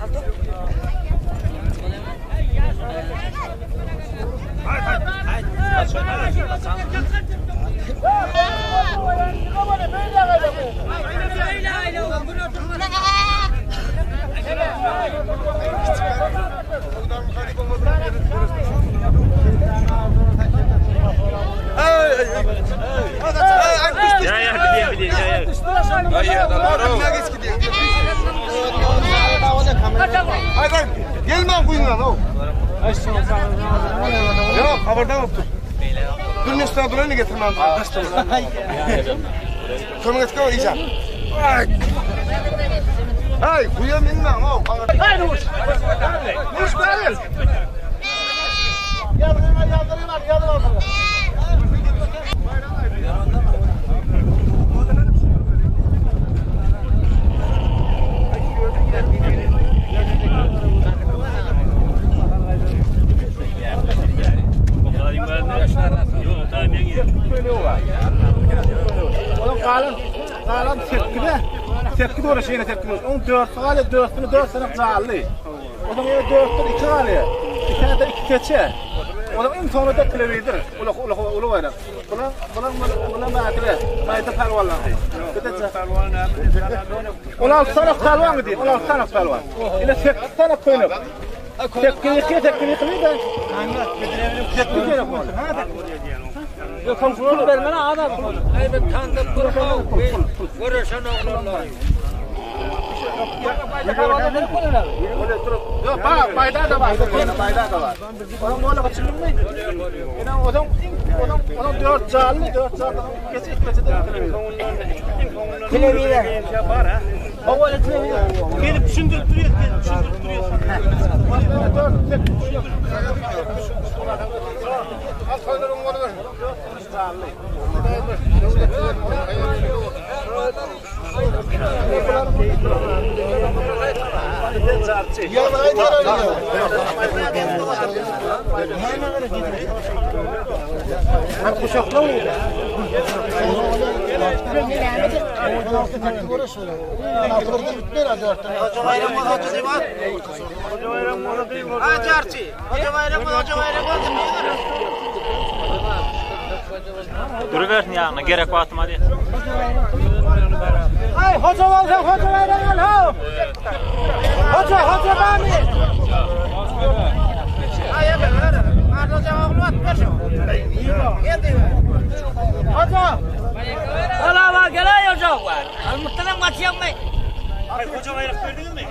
Ya ya bilýän bilýän ya ya. Gelmän guýundan o. Yok, haberden yoktur. Dur üstüne duranı getirmem. Kömek etke o iyice. Hey, guýa minmän o. Hey, Nuş. Nuş berin. Yadırma, yadırma, yadırma. Onuň galan galan tepkide tepki dogry şeýle tepki. Onuň dörtsi galýar, dörtsini dört sene jally. Onuň ýene dörtden iki galýar. Iki de iki keçe. Onuň iň soňunda da telewizor. Uly uly uly baýrak. Bular bular bular mäkile. Maýda pälwanlar. 16 sene pälwan diýip, 16 sene pälwan. Ine 8 sene köýnek. Tepki ýyky, tepki ýykyly da. Tepki gerek boldy. Pul bermeli adam. Ay ben tanıdım Görüşen oğlanlar. Yok, bak, bayda da var. Bayda da var. Onun oğlu kaçırılır mı? Yine onun, onun, onun dört canlı, dört canlı. Keçi, keçi de Televizor. Gelip düşündürüp duruyor, gelip düşündürüp duruyor. Durubersin ýanyna gerek wagtyma diýip. Ay hoca olsa hoca bayram al ha. Hoca hoca bani. Hoca. Hala var gel ay hoca var. Almuttan kaçıyorum ben. Ay koca bayrak verdiniz mi?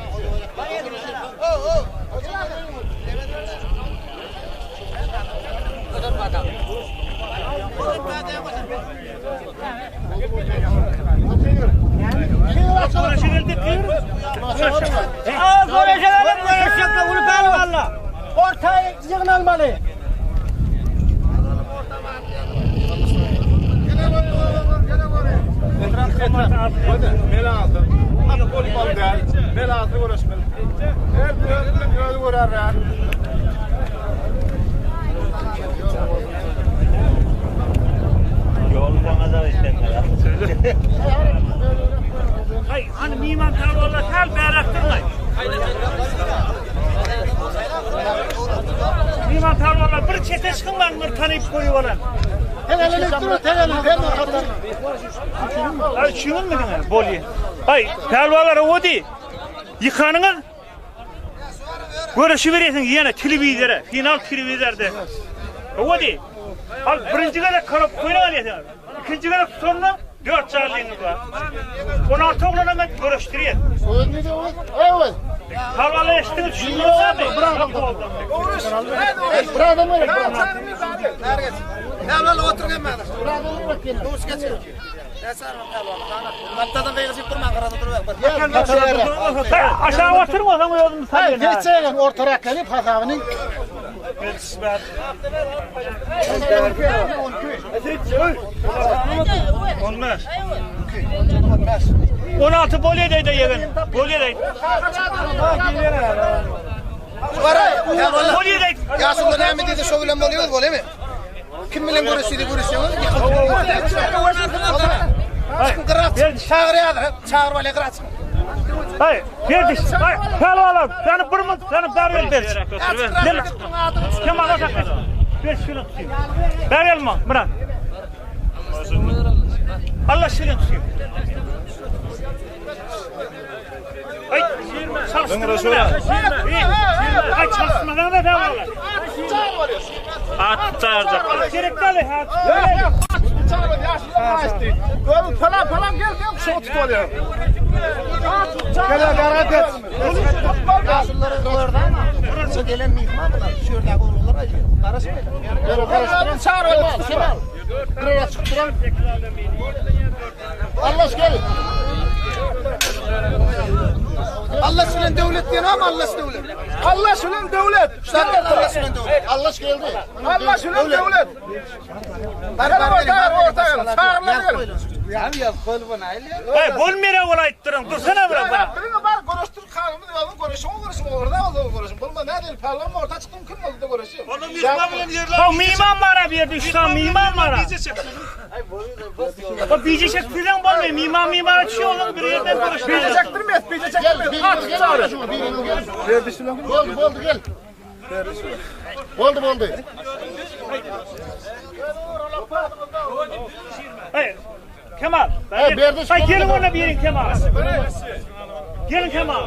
Aa görüşelim görüşelim ulu valla. Ortaya yığınalmalı. Melatı. Futbol däl. Melatı görüşmeli. Her bir özü özü görer. Ýol sana da istenmez. Ay hani miman tarlalar tel bayraktırlar. Miman tarlalar bir çete çıkın lan bir tanıyıp koyuyorlar. Ay çığın mı diňe? Bolýa. Ay pälwanlar odi. Ýykanyňyz Görüşü beresiň ýene telewizora, final telewizorda. Odi. Al birinji gezek karop koýna alýasyň. Ikinji gezek sonra 4 çarlyňyz bar. 16 oglana men görüşdirýän. Evet. Pälwanlar eşitdiniz, düşündüňizmi? Pälwanlar otur gelmedi. Duş geçiyor. Hatta da beýgisi durman garada durup. Aşağı oturma, sen özüni salýan. Geçsene ortarak gelip hasabyny. Olmaz. 16 bol edeydi yegin. Bol edeydi. Bol edeydi. Ya şunda näme diýdi, şo bilen bolýar, bolýarmy? Kim bilen görüşýdi, görüşýäňiz? Çykyň gyrat, çagyr ýadyr, çagyr bolýar gyrat. Ay, berdiş. Ay, pälwanlar, seni bir mut, seni bar gel berdiş. Gel. Kemal aşak geç. Ber şunu tutayım. Ber elma, Murat. Allah şunu tutayım. Ay, çalıştırma. Ay, çalıştırmadan da devam et. At çağıracaklar. Gerek deli, ha. Görün falan falan gel gel şu tut oluyor. Gel gara geç. Yaşlıları gördü ama. Şu gelen mihman bular. Şu yerdeki oğullar ayıyor. Karışmayın. Gel çağır oğlum. Kemal. Buraya çıktıran. Allah gel. Allah bilen devlet diyen ama Allah devlet. Allah şulan devlet. Zaten Allah bilen devlet. Allah geldi. Allah şulan devlet. Bar Gel bar ortaya ortaya. Çağırlar gel. Ay, bol mere olayttırın. Dursana bırak bana. Birini var görüştür kanımız var görüşün görüşün orada oldu görüşün. Bulma ne değil parlam orta çıktım kim oldu da görüşün. Ha miyman var abi yerde üç tane miyman var. ha. O bici çektirden bolmuyor. Miyman miyman açıyor oğlum bir yerden Bizi konuşuyor. çektirmez, bizi çektirmez. At çağırır. Boldu boldu gel. Boldu boldu. Hayır. Kemal. Hey, Berdiş, Hay gelin ona bir yerin Kemal. Gelin Kemal.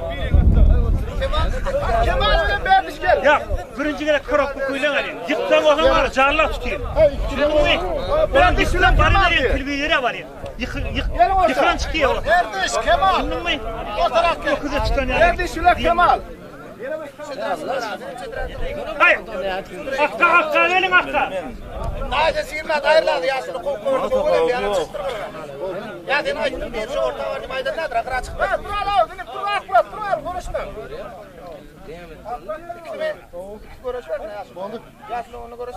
Kemal bilen Berdiş gel. Ya birinci kere koroklu kuyulan alayım. Yıktan olan var canlar tutayım. Ben yıktan bana nereye televizyon var ya. Yık yık yıkılan çıkıyor. Berdiş Kemal. Anladın mı? O taraf gel. Kızı çıkan yani. Berdiş bilen Kemal. Hayır. Akka akka gelin akka. Daha sirme dairler yaşlı kov kov kov bir yana çıktır. Ya sen aytdım bir şu orta var maydan nedir? Akra çıktı. Ha, dur al, dur dur al, dur al, konuşma. Görüş var ne yaşlı? Boldu. Yaşlı onu görüş.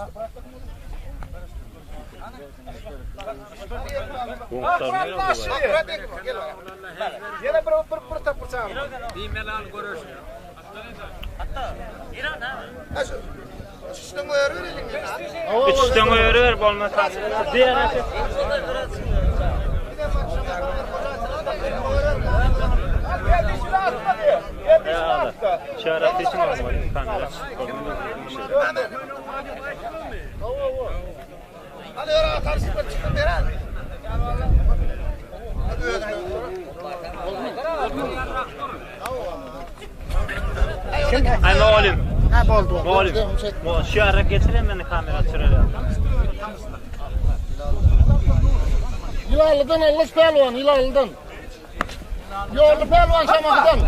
Akra gel. Yine bir bir bir tapır çağır. Şişten koyar verelim ya. Üçten öğürür bolmasa. Diğer Berdiş bilen atma diye. Berdiş bilen atma. Şarap için olmalı. Kamera. Hadi oraya karışık çıkın beren. Hadi özüne. Ay oğlum. Ha boldu. Oğlum. Şarap getirin beni kamera süreli. Hilallı'dan Allah pehlivan, Hilallı'dan. Yollu pehlivan Şamaxı'dan.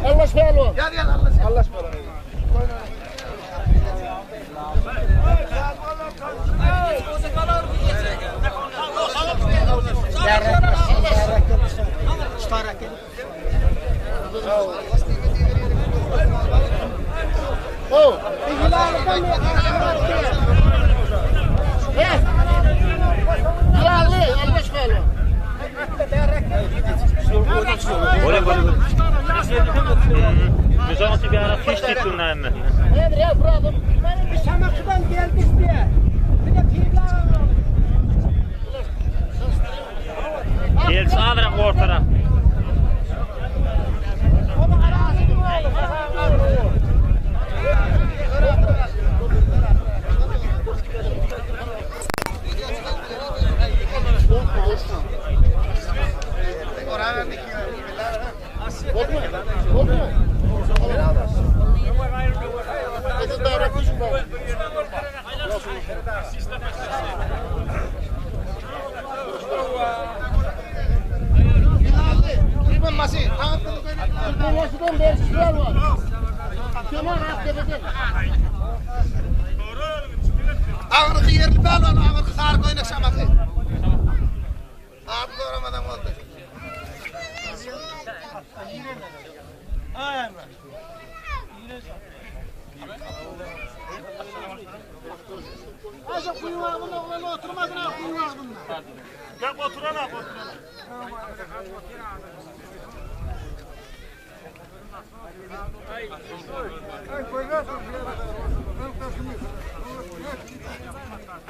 Allah pehlivan. Gel gel Allah seni. Allah Oh. He. Hilallı, Allah pehlivan. Oğlum oğlum. Müzası bir ara fiş tutun hemen. Nedir ya buradım? Şamaxıdan geldik diye. Bir de pirler Gel sağdırak ortarak. Oldu mu? Oldu mu? Edin bayrak ucun bayrak. Hilallı. Masi. Dolaşıdan bersiz pehlivan. Kemal Aktepe'den. Ağırlıkı yerli pehlivan, ağırlıkı sarı koynak şamakı. Abi doğramadan oldu. Aşağı kuyu var bunda, oğlan oturmaz ha kuyu var bunda. Ya oturan abi oturan.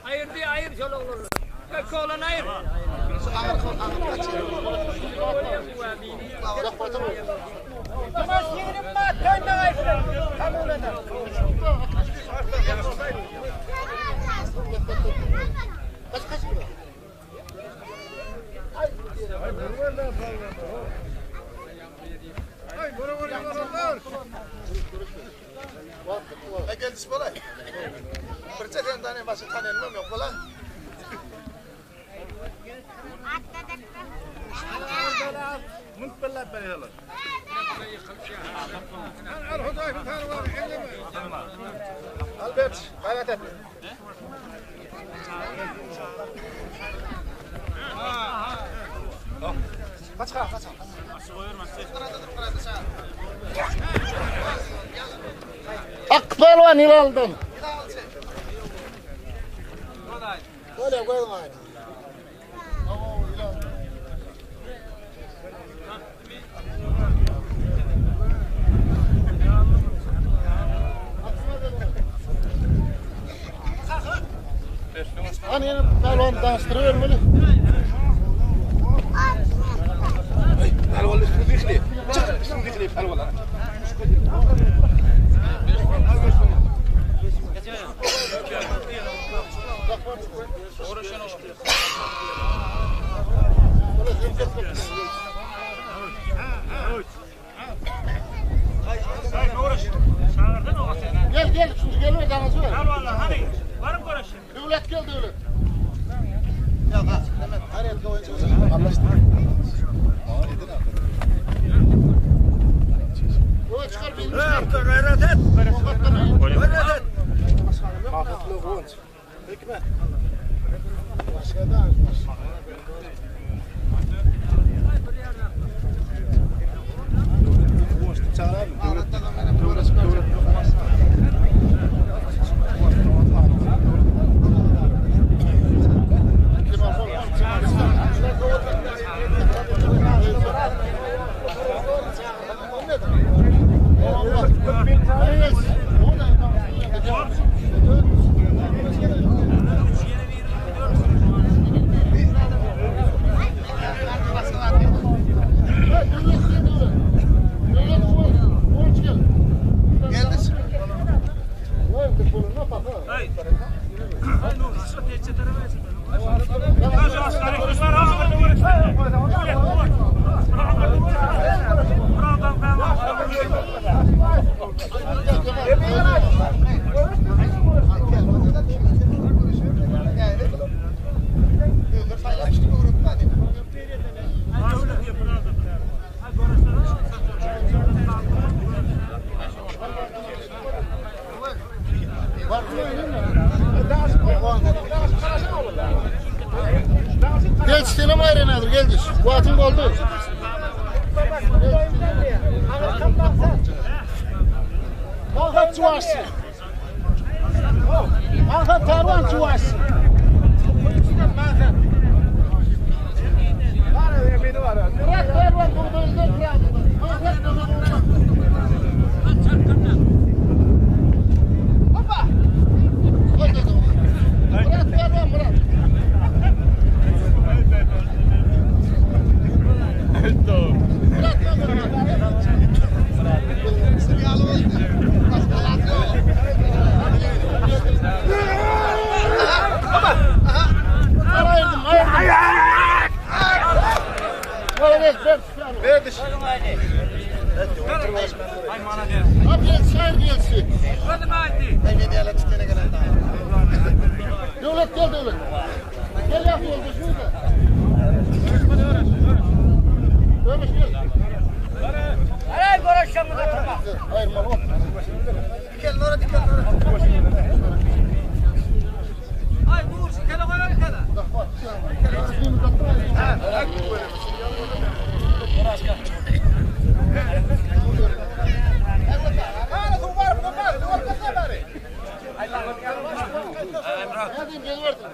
Ayır diye ayır şöyle olur. Kökü olan ayır. Geldiş bolay. Birçe sen tane başka tanıyalım yok bolay. Albert, gayret et. Kaç kaç kaç. Ak pehliwan Hilaldan. Böyle koyma. Hani yine pehliwan danıştırıyor böyle. Pehliwan üstüni dikli. Çık üstünü dikli pehliwan. Çağırdın o seni. Gel gel şimdi gel ver danışıyor. Al vallahi hani varım görüşün. Devlet gel devlet. Öyle çıkar bir Gayret et. Gayret et. Afetli kuvvet. Hikmet. Gel selam ayranıdır gel düş. Kuatın oldu. Kalkat çuvaşı. Kalkat tarvan çuvaşı. Bırak pervan burada özel Hoppa. Murat pervan Murat. Ayırdım, ayırdım. Ver, ver, ver. Ver Abi gel, şair gelsin. Devlet gel devlet. Gel yap yolda şurada. Görüş gel. Aray görüşeceğim bu da Hayır mal ol. Ay dur, kele koyar kele. Hadi gel verdim.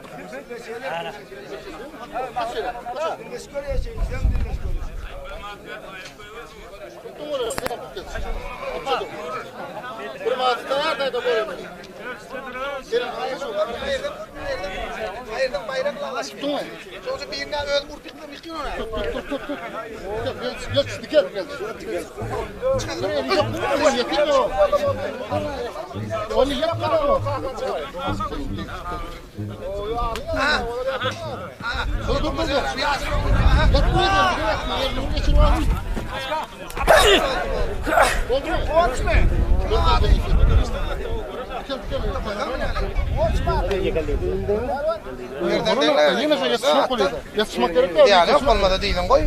Baýrak lalaşmy? Şoňça birine özüm urup ýykdym, ýykýan ony. Tut, tut, tut, tut. Gel, gel, dikel, gel. Ony ýapma. Dur, dur, dur. Ýa ýok bolmasa diýdiň goý.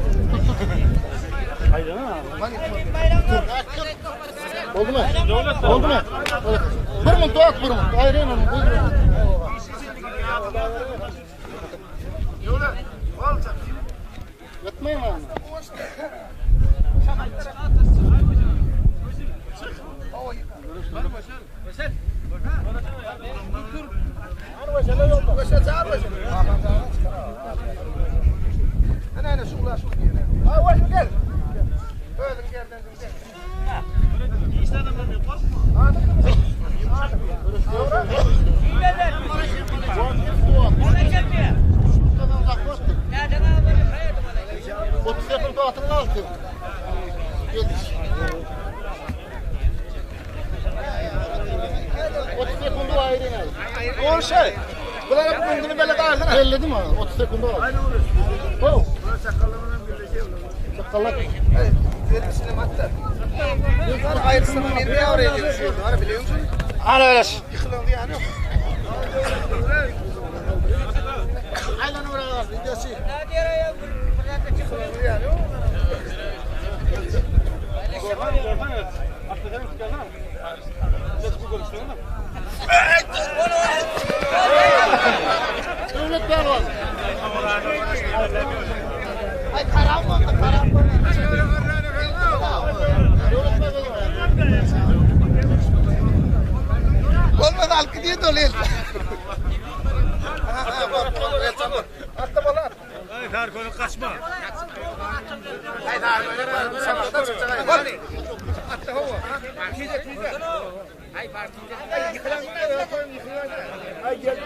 Boldumy? Boldumy? Bir minut, bir minut. Aýryn onu. Ýatmaýyn onu. Ana ana şugla şu diýene. Ha wal gel. Özüň gerden gel. Otuz sekund wagtyň galdy. Geliş. 30 sekundu aýryn al. O şey. Bulara bu gündüni bele galsana. Belledim ha, 30 sekundu al. Oh. Çakallar. Vergisini matda. Aýrysyn men ne oraya diýip Ara biliyor musun? Ana öyle. Ýykylan ýany ýok. Aylan oraya videosu. Döwlet pälwan. Ay karam boldy, karam boldy. Döwlet pälwan. Bolmaz alyp gidýär dol el. Ha ha bor, bor, el çabur. Atda bolar. Ay Tarko'nun kaçma. Ay sabahdan çıkacak. Bol. Atda hawa. Tije tije. Ay ýykylan Ay gel.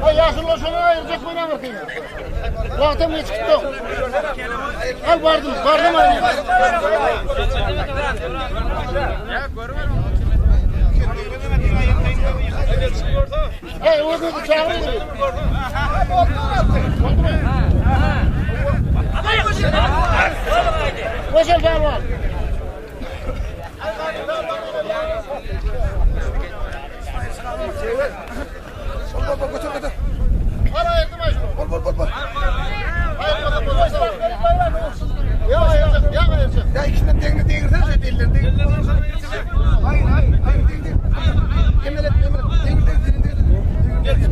Ay yaşlı şunu ayıracak mı ne bakayım? Vaktim hiç çıktı. Al vardım, vardım aynı. Hey, o da çağırıyor. Oldu mu? Koşun pehlivan. Bol bol bol götür götür. Al ayırdım ay şunu. Bol bol bol bol. Ya ayıracak, ya ayıracak. Ya ikisinden deňini deňirsen şu ellerini deňir. Hayır hayır hayır deňir. Emel et emel et. Deňir deňir deňir deňir.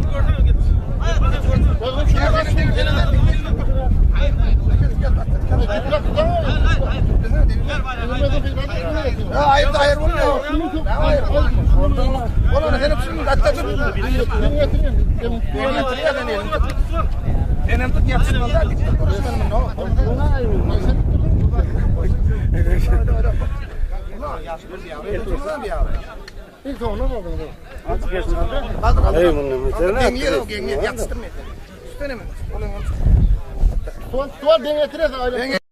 Oğlum şuna bak. Ya hayır da hayır olmuyor. Hayır. Oğlum sen hepsini hatta dur. Senem tut yapsın onda. Duruşmanın no. İlk onu mu aldın? Kaldır kaldır. Deňir deňir yapıştırma. Üstüne mi? Oğlum Tuval, tuval ben getirirsin. Deňir.